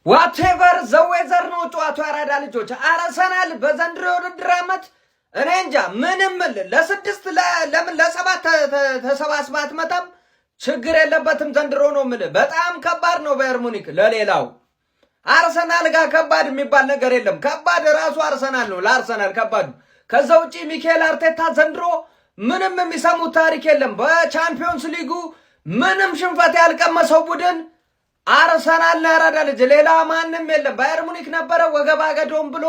Whatever the weather ነው ጨዋታው። ያራዳ ልጆች፣ አርሰናል በዘንድሮ የውድድር ዓመት እኔ እንጃ ምንም ለስድስት ለምን ለሰባት ተሰባስባ አትመጣም። ችግር የለበትም ዘንድሮ ነው የምልህ። በጣም ከባድ ነው ባየር ሙኒክ። ለሌላው አርሰናል ጋር ከባድ የሚባል ነገር የለም። ከባድ ራሱ አርሰናል ነው ለአርሰናል ከባዱ። ከዛ ውጪ ሚካኤል አርቴታ ዘንድሮ ምንም የሚሰሙት ታሪክ የለም። በቻምፒዮንስ ሊጉ ምንም ሽንፈት ያልቀመሰው ቡድን አርሰናል ነው ያራዳ ልጅ፣ ሌላ ማንም የለም። ባየር ሙኒክ ነበረ ወገባ ገዶም ብሎ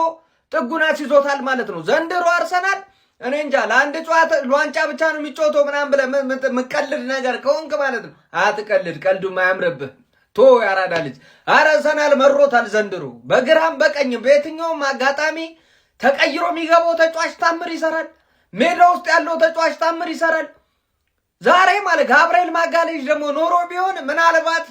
ጥጉን አስይዞታል ማለት ነው። ዘንድሮ አርሰናል እኔ እንጃ ለአንድ ጨዋታ ለዋንጫ ብቻ ነው የሚጫወተው ምናምን ብለህ የምትቀልድ ነገር ከሆንክ ማለት ነው አትቀልድ፣ ቀልዱም አያምርብህ። ቶ ያራዳ ልጅ፣ አርሰናል መሮታል ዘንድሮ በግራም በቀኝም በየትኛውም አጋጣሚ ተቀይሮ የሚገባው ተጫዋች ታምር ይሰራል። ሜዳ ውስጥ ያለው ተጫዋች ታምር ይሰራል። ዛሬ ማለት ጋብርኤል ማጋሌሽ ደግሞ ኖሮ ቢሆን ምናልባት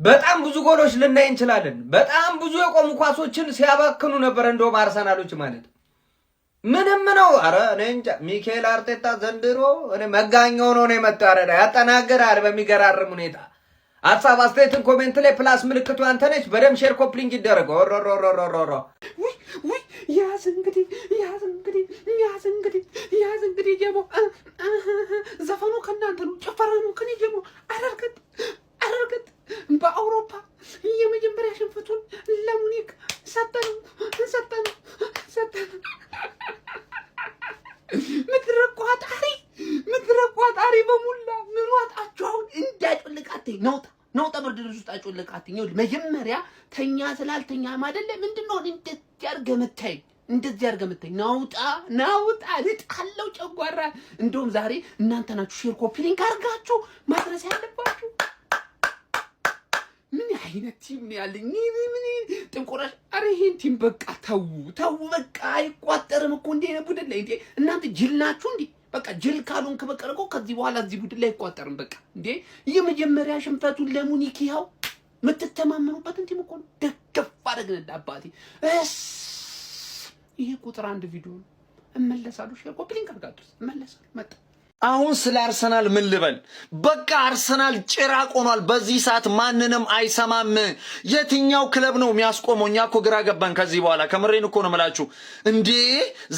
በጣም ብዙ ጎሎች ልናይ እንችላለን። በጣም ብዙ የቆሙ ኳሶችን ሲያባክኑ ነበር። እንደውም አርሰናሎች ማለት ምንም ነው። አረ እኔ እንጃ፣ ሚካኤል አርቴታ ዘንድሮ እኔ መጋኛው ነው የመጣው። ያረዳ ያጠናግራል በሚገራርም ሁኔታ። ሀሳብ አስተያየትን comment ላይ plus ምልክቱ አንተ ነች። በደም share copy link ይደረግ። ኦሮሮሮሮሮ። ውይ ውይ፣ ያዝ እንግዲህ፣ ያዝ እንግዲህ፣ ያዝ እንግዲህ፣ ያዝ እንግዲህ። ጀሞ ዘፈኑ ከእናንተ ነው፣ ጭፈራ ነው ከኔ ጀሞ። አረርገጥ አረርገጥ፣ በአውሮፓ የመጀመሪያ ሽንፈቱን ለሙኒክ ሰጠነው፣ ሰጠነው፣ ሰጠነው። ምድረ ቋጣሪ፣ ምድረ ቋጣሪ በሙላ ምን ዋጣችሁ አሁን? እንዳጮልቃትኝ ነውጣ ነውጣ ብርድ ልብስ ውስጥ አጮልቃትኝ። ይኸውልህ መጀመሪያ ተኛ ስላልተኛም አይደለ ምንድን ነው እንደዚህ አድርገህ መታኝ፣ እንደዚህ አድርገህ መታኝ። ናውጣ ናውጣ፣ ልጣለው ጨጓራ። እንደውም ዛሬ እናንተ ናችሁ share copy link አድርጋችሁ ማድረስ ያለባችሁ። ምን አይነት team ነው ያለኝ? ምን ጥንቆራሽ! አረ ይሄን team በቃ ተዉ ተዉ፣ በቃ አይቋጠርም እኮ እንዲህ አይነት ቡድን ላይ። እንዴ እናንተ ጅል ናችሁ እንዴ? በቃ ጅል ካልሆንክ በቀር እኮ ከዚህ በኋላ እዚህ ቡድን ላይ አይቋጠርም። በቃ እንዴ የመጀመሪያ ሽንፈቱን ለሙኒክ፣ ይኸው የምትተማመኑበትን team እኮ ነው ደገፍ አደረግን። አባቴ እስ ይሄ ቁጥር አንድ ቪዲዮ ነው። እመለሳለሁ። Share copy link አድርጋችሁ እመለሳለሁ። መጣ። አሁን ስለ አርሰናል ምን ልበል? በቃ አርሰናል ጭራቅ ሆኗል። በዚህ ሰዓት ማንንም አይሰማም። የትኛው ክለብ ነው የሚያስቆመው? እኛ እኮ ግራ ገባን። ከዚህ በኋላ ከምሬን እኮ ነው የምላችሁ። እንዴ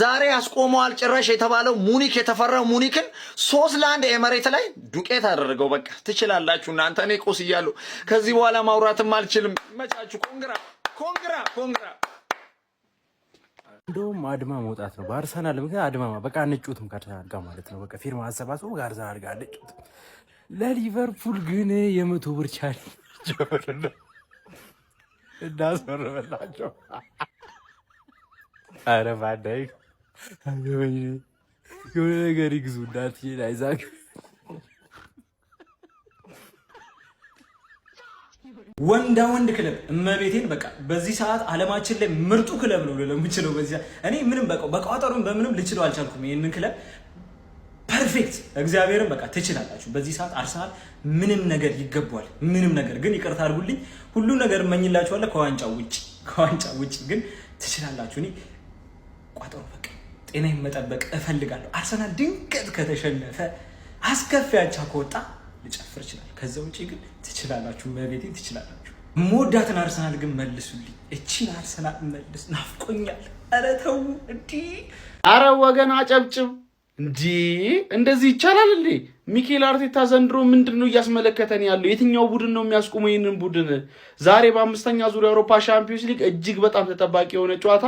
ዛሬ ያስቆመዋል ጭራሽ የተባለው ሙኒክ፣ የተፈራው ሙኒክን 3-1 ኤመሬት ላይ ዱቄት አደረገው። በቃ ትችላላችሁ እናንተ። እኔ ቆስያለሁ። ከዚህ በኋላ ማውራትም አልችልም። መቻችሁ። Congra, congra, congra። እንደውም አድማ መውጣት ነው በአርሰናል ምክንያት። አድማ በቃ አንጮትም ከአርሰናል ጋር ማለት ነው። በቃ ፊርማ አሰባስቦ ከአርሰናል ጋር አንጮትም። ለሊቨርፑል ግን የ100 ብር challenge ጀምርና እናስፈርምላቸው። ኧረ ቫንዳይክ የሆነ ነገር ይግዙ እናትዬን አይዛክ። ወንዳ ወንድ ክለብ እመቤቴን፣ በቃ በዚህ ሰዓት ዓለማችን ላይ ምርጡ ክለብ ነው ልለው የምችለው። በዚህ ሰዓት እኔ ምንም በቃ በቋጠሮም በምንም ልችለው አልቻልኩም ይህንን ክለብ። Perfect፣ እግዚአብሔርን በቃ ትችላላችሁ። በዚህ ሰዓት አርሰናል ምንም ነገር ይገባዋል። ምንም ነገር ግን ይቅርታ አድርጉልኝ፣ ሁሉ ነገር እመኝላችኋለሁ ከዋንጫ ውጭ፣ ከዋንጫ ውጭ ግን ትችላላችሁ። እኔ ቋጠሮ በቃ ጤናዬን መጠበቅ እፈልጋለሁ። አርሰናል ድንገት ከተሸነፈ አስከፊ አቻ ከወጣ ልጨፍር እችላለሁ። ከዛ ውጭ ግን ትችላላችሁ፣ መቤቴን ትችላላችሁ። የምወዳትን አርሰናል ግን መልሱልኝ። እቺን አርሰናል መልስ፣ ናፍቆኛል። ኧረ ተው እንዲህ። አረ ወገን አጨብጭብ። እንዲህ እንደዚህ ይቻላል እንዴ? ሚኬል አርቴታ ዘንድሮ ምንድን ነው እያስመለከተን ያለው? የትኛው ቡድን ነው የሚያስቆመው ይህንን ቡድን? ዛሬ በአምስተኛ ዙር የአውሮፓ ሻምፒዮንስ ሊግ እጅግ በጣም ተጠባቂ የሆነ ጨዋታ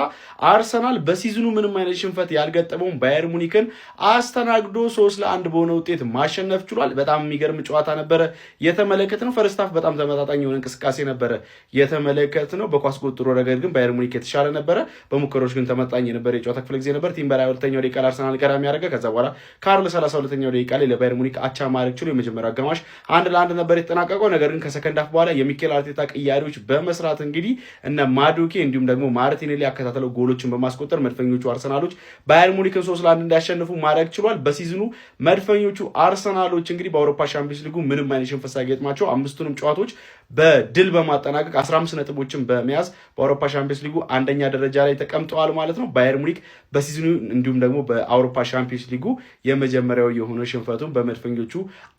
አርሰናል በ season ኑ ምንም አይነት ሽንፈት ያልገጠመውን ባየር ሙኒክን አስተናግዶ 3-1 በሆነ ውጤት ማሸነፍ ችሏል። በጣም የሚገርም ጨዋታ ነበረ የተመለከትነው። First half በጣም ተመጣጣኝ የሆነ እንቅስቃሴ ነበረ የተመለከትነው። በኳስ ቁጥጥሩ ረገድ ግን ባየር ሙኒክ የተሻለ ነበረ። በሙከራዎች ግን ተመጣጣኝ የነበረ የጨዋታ ክፍለ ጊዜ ነበር። ቲምበር 22ኛው ደቂቃ ለአርሰናል ቀዳሚ ያደረገ፣ ከዛ በኋላ ካርል 32ኛው ደቂቃ ላይ ለባየር ሙኒክ አቻ ማድረግ ችሎ የመጀመሪያው አጋማሽ 1-1 ነበር የተጠናቀቀው። ነገር ግን ከ second half በኋላ የሚኬል አርቴታ ቅያሪዎች በመስራት እንግዲህ እነ ማዱኬ እንዲሁም ደግሞ ማርቲኔሊ ያከታተለው ጎሎችን በማስቆጠር መድፈኞቹ አርሰናሎች ባየር ሙኒክን 3-1 እንዲያሸንፉ ማድረግ ችሏል። በ season ኑ መድፈኞቹ አርሰናሎች እንግዲህ በአውሮፓ ሻምፒዮንስ ሊጉ ምንም አይነት ሽንፈት ሳይገጥማቸው አምስቱንም ጨዋታዎች በድል በማጠናቀቅ 15 ነጥቦችን በመያዝ በአውሮፓ ሻምፒዮንስ ሊጉ አንደኛ ደረጃ ላይ ተቀምጠዋል ማለት ነው። ባየር ሙኒክ በ season ኑ እንዲሁም ደግሞ በአውሮፓ ሻምፒዮንስ ሊጉ የመጀመሪያው የሆነ ሽንፈቱን በመድፈኞቹ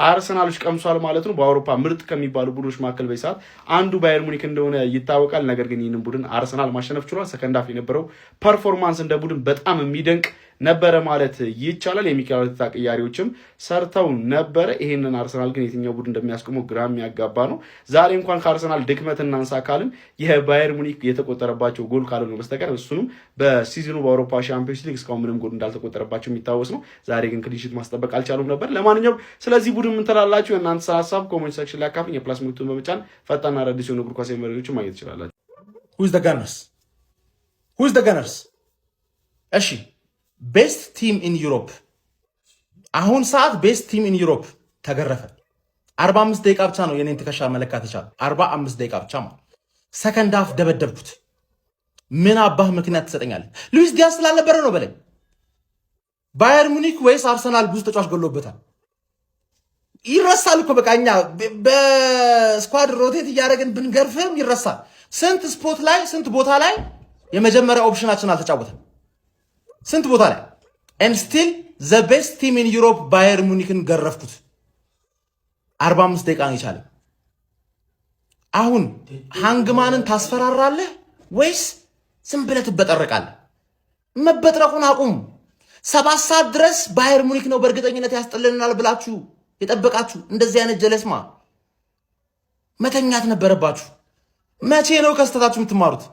አርሰናሎች ቀምሷል ማለት ነው። በአውሮፓ ምርጥ ከሚባሉ ቡድኖች መካከል በዚህ ሰዓት አንዱ ባየር ሙኒክ እንደሆነ ይታወቃል። ነገር ግን ይህንን ቡድን አርሰናል ማሸነፍ ችሏል። Second half የነበረው performance እንደ ቡድን በጣም የሚደንቅ ነበረ ማለት ይቻላል። የሚኬል አርቴታ ቅያሬዎችም ሰርተው ነበረ። ይህንን አርሰናል ግን የትኛው ቡድን እንደሚያስቆመው ግራ የሚያጋባ ነው። ዛሬ እንኳን ከአርሰናል ድክመት እናንሳ ካልን የባየር ሙኒክ የተቆጠረባቸው ጎል ካልሆነ በስተቀር እሱንም በ season ኑ በአውሮፓ ሻምፒዮንስ ሊግ እስካሁን ምንም ጎል እንዳልተቆጠረባቸው የሚታወስ ነው። ዛሬ ግን clean sheet ማስጠበቅ አልቻሉም ነበር። ለማንኛውም ስለዚህ ቡድን ምን ትላላችሁ? የእናንተ ሀሳብ comment section ላይ አካፍሉኝ። የ plus ምልክቱን በመጫን ፈጣንና አዳዲስ የሆኑ እግር ኳስ መረጃዎችን ማግኘት ትችላላችሁ። Who's the Gunners? Who's the Gunners? እሺ፣ best team in Europe፣ አሁን ሰዓት best team in Europe ተገረፈ። 45 ደቂቃ ብቻ ነው የኔን ትከሻ መለካት የቻለው። 45 ደቂቃ ብቻ ማለት second half ደበደብኩት። ምን አባህ ምክንያት ትሰጠኛለህ? ሉዊስ ዲያስ ስላልነበረ ነው በለኝ። ባየር ሙኒክ ወይስ አርሰናል ብዙ ተጫዋች ጎሎበታል? ይረሳል እኮ፣ በቃ እኛ በ squad rotate እያደረግን ብንገርፍህም ይረሳል። ስንት spot ላይ፣ ስንት ቦታ ላይ የመጀመሪያ option ኣችን አልተጫወተም? ስንት ቦታ ላይ? And still the best team in Europe ባየር ሙኒክን ገረፍኩት። 45 ደቂቃ ነው የቻለ። አሁን ሃንግማንን ታስፈራራለህ ወይስ ዝም ብለህ ትበጠረቃለህ? መበጥረቁን አቁም። 7 ሰዓት ድረስ ባየር ሙኒክ ነው በእርግጠኝነት ያስጥልናል ብላችሁ የጠበቃችሁ እንደዚህ አይነት ጀለስማ መተኛት ነበረባችሁ። መቼ ነው ከስተታችሁ የምትማሩት?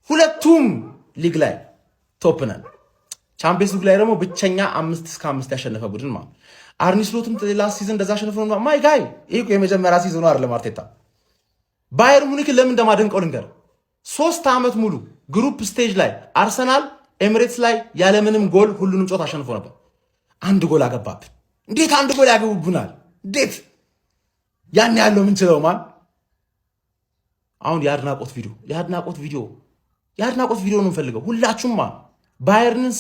ሁለቱም ሊግ ላይ top ነን። ቻምፒየንስ ሊግ ላይ ደግሞ ብቸኛ 5 ከ5 ያሸነፈ ቡድን ማለት አርኒ ስሎትም last season እንደዛ አሸንፎ ነው። My guy፣ ይህ እኮ የመጀመሪያ season ኑ አይደለም። አርቴታ ባየር ሙኒክን ለምን እንደማደንቀው ልንገር። 3 ዓመት ሙሉ group stage ላይ አርሰናል ኤሚሬትስ ላይ ያለምንም ጎል ሁሉንም ጨዋታ አሸንፎ ነበር። አንድ ጎል አገባብን። እንዴት አንድ ጎል ያገቡብናል? እንዴት ያን ያለው ምንችለው ማን? አሁን የአድናቆት ቪዲዮ፣ የአድናቆት ቪዲዮ፣ የአድናቆት ቪዲዮ ነው የምፈልገው። ሁላችሁማ ባየርንን፣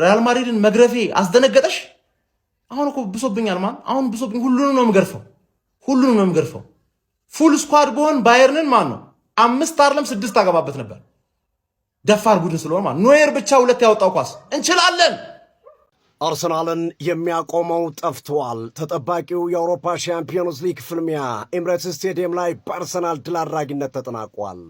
ሪያል ማድሪድን መግረፌ አስደነገጠሽ? አሁን እኮ ብሶብኛል ማን። አሁን ብሶብኝ ሁሉንም ነው የምገርፈው፣ ሁሉንም ነው የምገርፈው። Full squad ብሆን ባየርንን ማን ነው አምስት አይደለም ስድስት አገባበት ነበር። ደፋር ቡድን ስለሆነ ማለት ኖየር ብቻ ሁለት ያወጣው ኳስ እንችላለን። አርሰናልን የሚያቆመው ጠፍቷል። ተጠባቂው የአውሮፓ ሻምፒዮንስ ሊግ ፍልሚያ ኤምሬትስ ስቴዲየም ላይ በአርሰናል ድል አድራጊነት ተጠናቋል።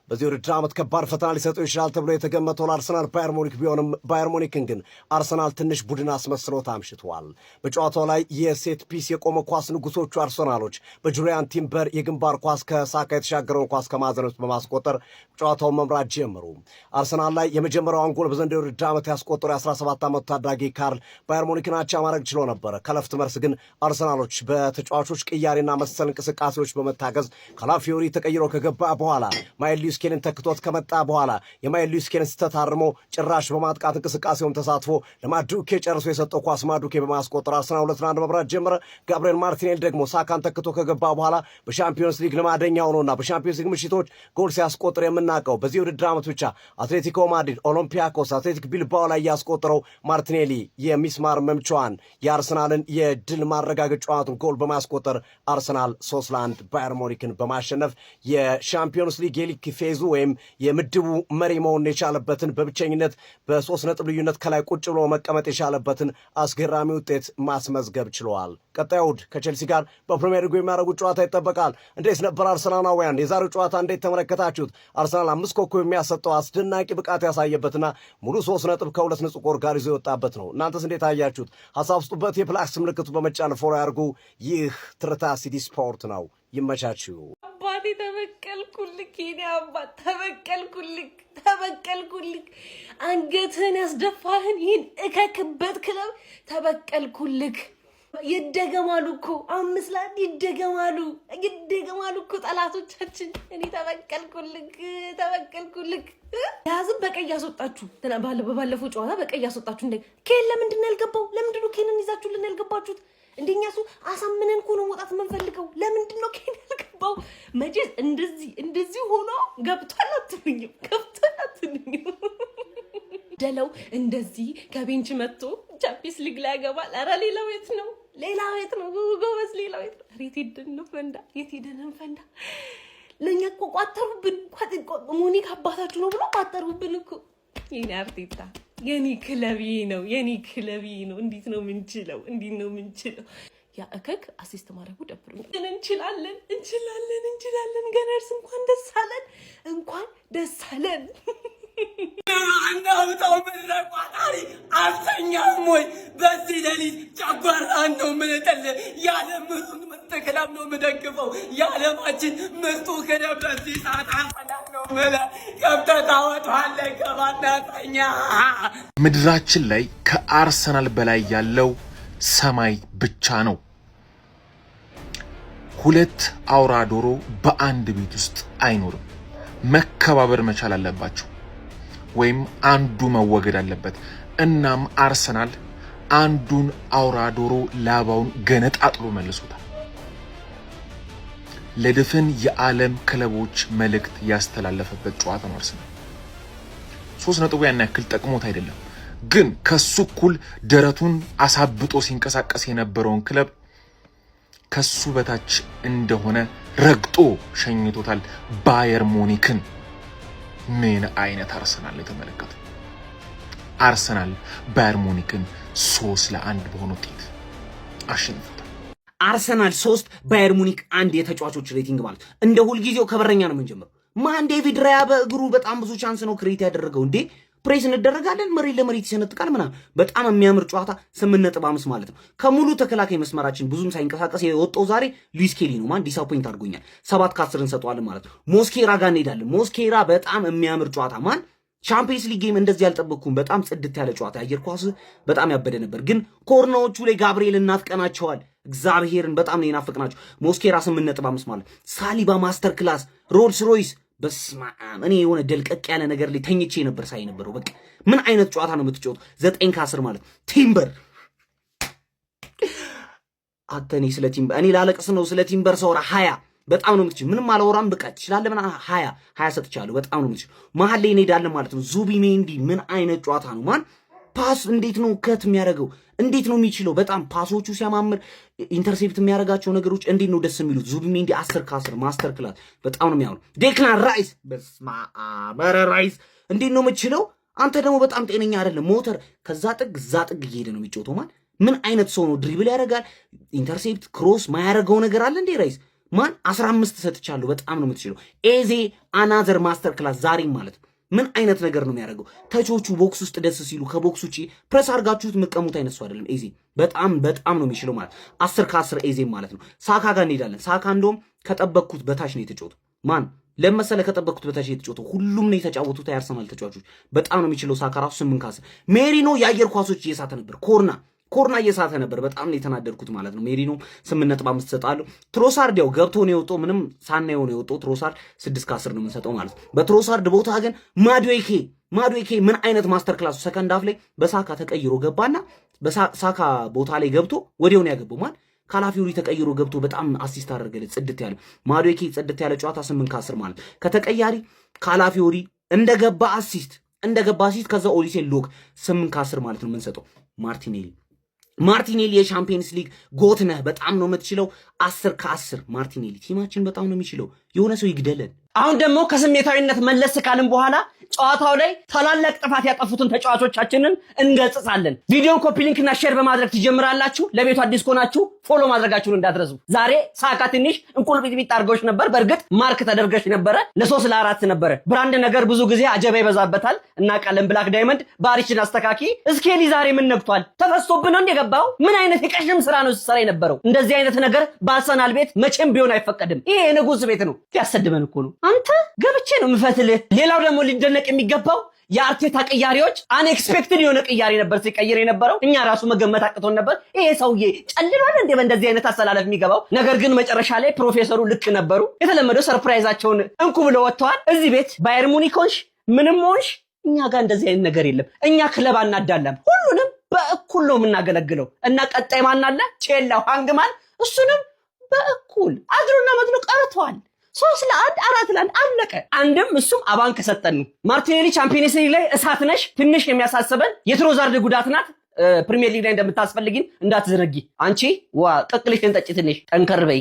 በዚህ ውድድር ዓመት ከባድ ፈተና ሊሰጠው ይችላል ተብሎ የተገመተው ለአርሰናል ባየር ሙኒክ ቢሆንም ባየር ሙኒክን ግን አርሰናል ትንሽ ቡድን አስመስሎት አምሽቷል። በጨዋታው ላይ የ set piece የቆመ ኳስ ንጉሶቹ አርሰናሎች በጁሪያን ቲምበር የግንባር ኳስ ከሳካ የተሻገረውን ኳስ ከማዕዘን ውስጥ በማስቆጠር ጨዋታውን መምራት ጀመሩ። አርሰናል ላይ የመጀመሪያውን ጎል በዘንድሮው የውድድር ዓመት ያስቆጠረው የ17 ዓመቱ ታዳጊ ካርል ባየር ሙኒክን አቻ ማድረግ ችሎ ነበረ። ከእረፍት መልስ ግን አርሰናሎች በተጫዋቾች ቅያሬና መሰል እንቅስቃሴዎች በመታገዝ ካላፊዮሪ ተቀይሮ ከገባ በኋላ ማይልስ ሉዊስ ስኬሊን ተክቶት ከመጣ በኋላ የማይልስ ሉዊስ ስኬሊን ስህተት አርሞ ጭራሽ በማጥቃት እንቅስቃሴውም ተሳትፎ ለማዱኬ ጨርሶ የሰጠው ኳስ ማዱኬ በማስቆጠር አርሰናል 2-1 መምራት ጀመረ። ጋብርኤል ማርቲኔሊ ደግሞ ሳካን ተክቶ ከገባ በኋላ በሻምፒዮንስ ሊግ ልማደኛ ሆኖና በሻምፒዮንስ ሊግ ምሽቶች ጎል ሲያስቆጥር የምናውቀው፣ በዚህ ውድድር ዓመት ብቻ አትሌቲኮ ማድሪድ፣ ኦሎምፒያኮስ፣ አትሌቲክ ቢልባኦ ላይ ያስቆጠረው ማርቲኔሊ የሚስማር መምቻዋን የአርሰናልን የድል ማረጋገጫዋን ጎል በማስቆጠር አርሰናል 3-1 ባየር ሙኒክን በማሸነፍ የሻምፒዮንስ ሊግ የሊግ phase ኡ ወይም የምድቡ መሪ መሆን የቻለበትን፣ በብቸኝነት በ3 ነጥብ ልዩነት ከላይ ቁጭ ብሎ መቀመጥ የቻለበትን አስገራሚ ውጤት ማስመዝገብ ችለዋል። ቀጣዩ እሑድ ከቼልሲ ጋር በፕሪሚየር ሊጉ የሚያደርጉት ጨዋታ ይጠበቃል። እንዴት ነበር አርሰናላውያን? የዛሬው ጨዋታ እንዴት ተመለከታችሁት? አርሰናል አምስት ኮከብ የሚያሰጠው አስደናቂ ብቃት ያሳየበትና ሙሉ 3 ነጥብ ከሁለት ንጹህ ጎል ጋር ይዞ የወጣበት ነው። እናንተስ እንዴት አያችሁት? ሀሳብ ስጡበት። የ plus ምልክቱ በመጫን follow ያድርጉ። ይህ ትርታ ሲቲ ስፖርት ነው። ይመቻችሁ። አባቴ ተበቀልኩልክ፣ የኔ አባት ተበቀልኩልክ፣ ተበቀልኩልክ። አንገትህን ያስደፋህን ይህን እከክበት ክለብ ተበቀልኩልክ። ይደገማሉ እኮ፣ 5-1 ይደገማሉ፣ ይደገማሉ እኮ ጠላቶቻችን። እኔ ተበቀልኩልክ፣ ተበቀልኩልክ። ያዝም በቀይ ያስወጣችሁ፣ በባለፈው ጨዋታ በቀይ ያስወጣችሁ። እንደ ኬን ለምንድን ነው ያልገባው? ለምንድን ነው ኬንን ይዛችሁልን ያልገባችሁት? እንደኛ እሱ አሳምነን እኮ ነው መውጣት የምንፈልገው። ለምንድን ነው ኬን ያልገባው? መቼስ እንደዚህ እንደዚህ ሆኖ ገብቷል አትሉኝም? ገብቷል አትሉኝም? ደለው እንደዚህ ከ bench መጥቶ ቻምፒየንስ ሊግ ላይ ያገባል። ኧረ ሌላው የት ነው? ሌላ ቤት ነው ጎበዝ፣ ሌላ ቤት ነው። የት ሄደን እንፈንዳ? የት ሄደን እንፈንዳ? ለእኛ እኮ ቋጠሩብን። ሙኒክ አባታችሁ ነው ብሎ ቋጠሩብን እኮ። የኔ አርቴታ፣ የኔ ክለብ ነው፣ የኔ ክለብ ነው። እንዴት ነው ምንችለው? እንዴት ነው ምንችለው? ያ እከክ assist ማድረጉ ደብሮኛል። እንችላለን፣ እንችላለን፣ እንችላለን። Gunners እንኳን ደስ አለን፣ እንኳን ደስ አለን። እናውጣው ምድረ ቋጣሪ፣ አልተኛም ወይ? በዚህ ሌሊት ጨጓራን ነው የምንጥል። የዓለም ምርጥ ክለብ ነው የምደግፈው። የዓለማችን ምርጡ ክለብ በዚህ ሰዓት አርሰናል ነው የምልህ። ገብተህ ታወጣዋለህ። ገባና ተኛ። ምድራችን ላይ ከአርሰናል በላይ ያለው ሰማይ ብቻ ነው። ሁለት አውራ ዶሮ በአንድ ቤት ውስጥ አይኖርም። መከባበር መቻል አለባቸው፣ ወይም አንዱ መወገድ አለበት። እናም አርሰናል አንዱን አውራ ዶሮ ላባውን ገነጣጥሎ መልሶታል። ለድፍን የዓለም ክለቦች መልእክት ያስተላለፈበት ጨዋታ ነው። አርሰናል 3 ነጥቡ ያን ያክል ጠቅሞት አይደለም፣ ግን ከሱ እኩል ደረቱን አሳብጦ ሲንቀሳቀስ የነበረውን ክለብ ከሱ በታች እንደሆነ ረግጦ ሸኝቶታል ባየር ሙኒክን። ምን አይነት አርሰናል የተመለከቱ! አርሰናል ባየር ሙኒክን 3-1 በሆነ ውጤት አሸንፎታል። አርሰናል 3፣ ባየር ሙኒክ 1 የተጫዋቾች rating ማለት እንደ ሁልጊዜው ከበረኛ ነው የምንጀምረው። ማን፣ ዴቪድ ራያ በእግሩ በጣም ብዙ chance ነው create ያደረገው። እንዴ፣ ፕሬስ እንደረጋለን፣ መሬት ለመሬት ይሰነጥቃል ምናምን። በጣም የሚያምር ጨዋታ፣ 8.5 ማለት ነው። ከሙሉ ተከላካይ መስመራችን ብዙም ሳይንቀሳቀስ የወጣው ዛሬ ሉዊስ ኬሊ ነው። ማን disappoint አድርጎኛል። 7 ከ10 እንሰጠዋለን ማለት ነው። ሞስኬራ ጋር እንሄዳለን። ሞስኬራ በጣም የሚያምር ጨዋታ፣ ማን፣ ቻምፒየንስ ሊግ game እንደዚህ ያልጠበቅኩም። በጣም ጽድት ያለ ጨዋታ፣ የአየር ኳስ በጣም ያበደ ነበር። ግን corner ዎቹ ላይ ጋብርኤል እናፍቀናቸዋል። እግዚአብሔርን በጣም ነው የናፈቅናቸው። ሞስኬራ 8.5 ማለት። ሳሊባ master class፣ ሮልስ ሮይስ፣ በስመ አብ፣ እኔ የሆነ ደልቀቅ ያለ ነገር ላይ ተኝቼ ነበር ሳይ ነበረው። በቃ ምን አይነት ጨዋታ ነው የምትጫወቱ? 9 ከ10 ማለት። ቲምበር፣ አንተ እኔ ስለ ቲምበር እኔ ላለቅስ ነው። ስለ ቲምበር ሳወራ 20፣ በጣም ነው የምትችል። ምንም አላወራም። በቃ ትችላለህ። ምን፣ 20 20 ሰጥቻለሁ። በጣም ነው የምትችል። መሀል ላይ እንሄዳለን ማለት ነው። ዙቢሜንዲ ምን አይነት ጨዋታ ነው፣ ማን! Pass እንዴት ነው cut የሚያደርገው? እንዴት ነው የሚችለው? በጣም pass ኦቹ ሲያማምር፣ intercept የሚያደርጋቸው ነገሮች እንዴት ነው ደስ የሚሉት። ዙቢሜንዲ 10 ከ10 master class፣ በጣም ነው የሚያምሩ። ዴክላን ራይስ፣ በስመ አብ፣ ኧረ ራይስ እንዴት ነው የምችለው? አንተ ደግሞ በጣም ጤነኛ አይደለም። ሞተር ከዛ ጥግ እዛ ጥግ እየሄደ ነው የሚጫወተው። ማን፣ ምን አይነት ሰው ነው? Dribble ያደርጋል፣ intercept፣ cross ማያደርገው ነገር አለ እንዴ? ራይስ ማን፣ 15 ሰጥቻለሁ። በጣም ነው የምትችለው። ኤዜ another master class ዛሬም ማለት ነው። ምን አይነት ነገር ነው የሚያደርገው? Touch ኦቹ box ውስጥ ደስ ሲሉ፣ ከ box ውጪ ፕሬስ አድርጋችሁት የምትቀሙት አይነት ሰው አይደለም። ኤዜ በጣም በጣም ነው የሚችለው ማለት፣ 10 ከ10 ኤዜ ማለት ነው። ሳካ ጋር እንሄዳለን። ሳካ እንደውም ከጠበቅኩት በታች ነው የተጫወተው። ማን ለመሰለ ከጠበቅኩት በታች የተጫወተው፣ ሁሉም ነው የተጫወቱት የአርሰናል ተጫዋቾች። በጣም ነው የሚችለው ሳካ ራሱ 8 ከ10። ሜሪኖ የአየር ኳሶች እየሳተ ነበር። Corner corner እየሳተ ነበር። በጣም ነው የተናደድኩት ማለት ነው። ሜሪኖ 8.5 እሰጣለሁ። ትሮሳርድ ያው ገብቶ ነው የወጣው፣ ምንም ሳናየው ነው የወጣው። ትሮሳርድ 6 ከ10 ነው የምንሰጠው ማለት ነው። በትሮሳርድ ቦታ ግን ማዱዌኬ፣ ማዱዌኬ ምን አይነት master class ኡ! Second half ላይ በሳካ ተቀይሮ ገባና በሳካ ቦታ ላይ ገብቶ ወዲያው ነው ያገባው። ማን፣ ካላፊዮሪ ተቀይሮ ገብቶ በጣም assist አደረገለት። ጽድት ያለ ማዱዌኬ፣ ጽድት ያለ ጨዋታ፣ 8 ከ10 ማለት። ከተቀያሪ ካላፊዮሪ እንደገባ assist፣ እንደገባ assist፣ ከዛ ኦሊሴ lock፣ 8 ከ10 ማለት ነው የምንሰጠው። ማርቲኔሊ፣ ማርቲኔሊ የሻምፒየንስ ሊግ GOAT ነህ። በጣም ነው የምትችለው። 10 ከ10 ማርቲኔሊ። Team ኣችን በጣም ነው የሚችለው። የሆነ ሰው ይግደለን። አሁን ደግሞ ከስሜታዊነት መለስ ካልን በኋላ ጨዋታው ላይ ታላላቅ ጥፋት ያጠፉትን ተጫዋቾቻችንን እንገስጻለን። ቪዲዮን copy link እና share በማድረግ ትጀምራላችሁ። ለቤቱ አዲስ ከሆናችሁ follow ማድረጋችሁን እንዳትረሱ። ዛሬ ሳካ ትንሽ እንቁልቢጥቢጥ አድርገውሽ ነበር። በእርግጥ mark ተደርገሽ ነበረ። ለሶስት ለአራት ነበረ። Brand ነገር ብዙ ጊዜ አጀባ ይበዛበታል፣ እናውቃለን። ብላክ ዳይመንድ ባህሪሽን አስተካኪ። እስኬሊ ዛሬ ምን ነግቷል? ተፈሶብን ነው እንደገባው? ምን አይነት የቀሽም ስራ ነው ሲሰራ የነበረው? እንደዚህ አይነት ነገር በአርሰናል ቤት መቼም ቢሆን አይፈቀድም። ይሄ የንጉስ ቤት ነው። ሊያሰድበን እኮ ነው። አንተ ገብቼ ነው ምፈትልህ። ሌላው ደግሞ ሊደነቅ የሚገባው የአርቴታ ቅያሬዎች፣ unexpected የሆነ ቅያሬ ነበር ሲቀይር የነበረው። እኛ ራሱ መገመት አቅቶን ነበር። ይሄ ሰውዬ ጨልሏል እንዴ በእንደዚህ አይነት አሰላለፍ የሚገባው? ነገር ግን መጨረሻ ላይ ፕሮፌሰሩ ልክ ነበሩ። የተለመደው surprise ኣቸውን እንኩ ብለው ወጥተዋል። እዚህ ቤት ባየር ሙኒክ ሆንሽ ምንም ሆንሽ እኛ ጋር እንደዚህ አይነት ነገር የለም። እኛ ክለብ አናዳላም። ሁሉንም በእኩል ነው የምናገለግለው። እና ቀጣይ ማን አለ? ቼላው hangman፣ እሱንም በእኩል አድሮና መድሎ ቀርቷል። 3-1፣ 4-1፣ አለቀ። አንድም እሱም አባን ከሰጠን ነው። ማርቲኔሊ ቻምፒየንስ ሊግ ላይ እሳት ነሽ። ትንሽ የሚያሳስበን የትሮዛርድ ጉዳት ናት። ፕሪሚየር ሊግ ላይ እንደምታስፈልጊን እንዳትዘነጊ። አንቺ ዋ ቅቅልሽን ጠጪ፣ ትንሽ ጠንከር በይ።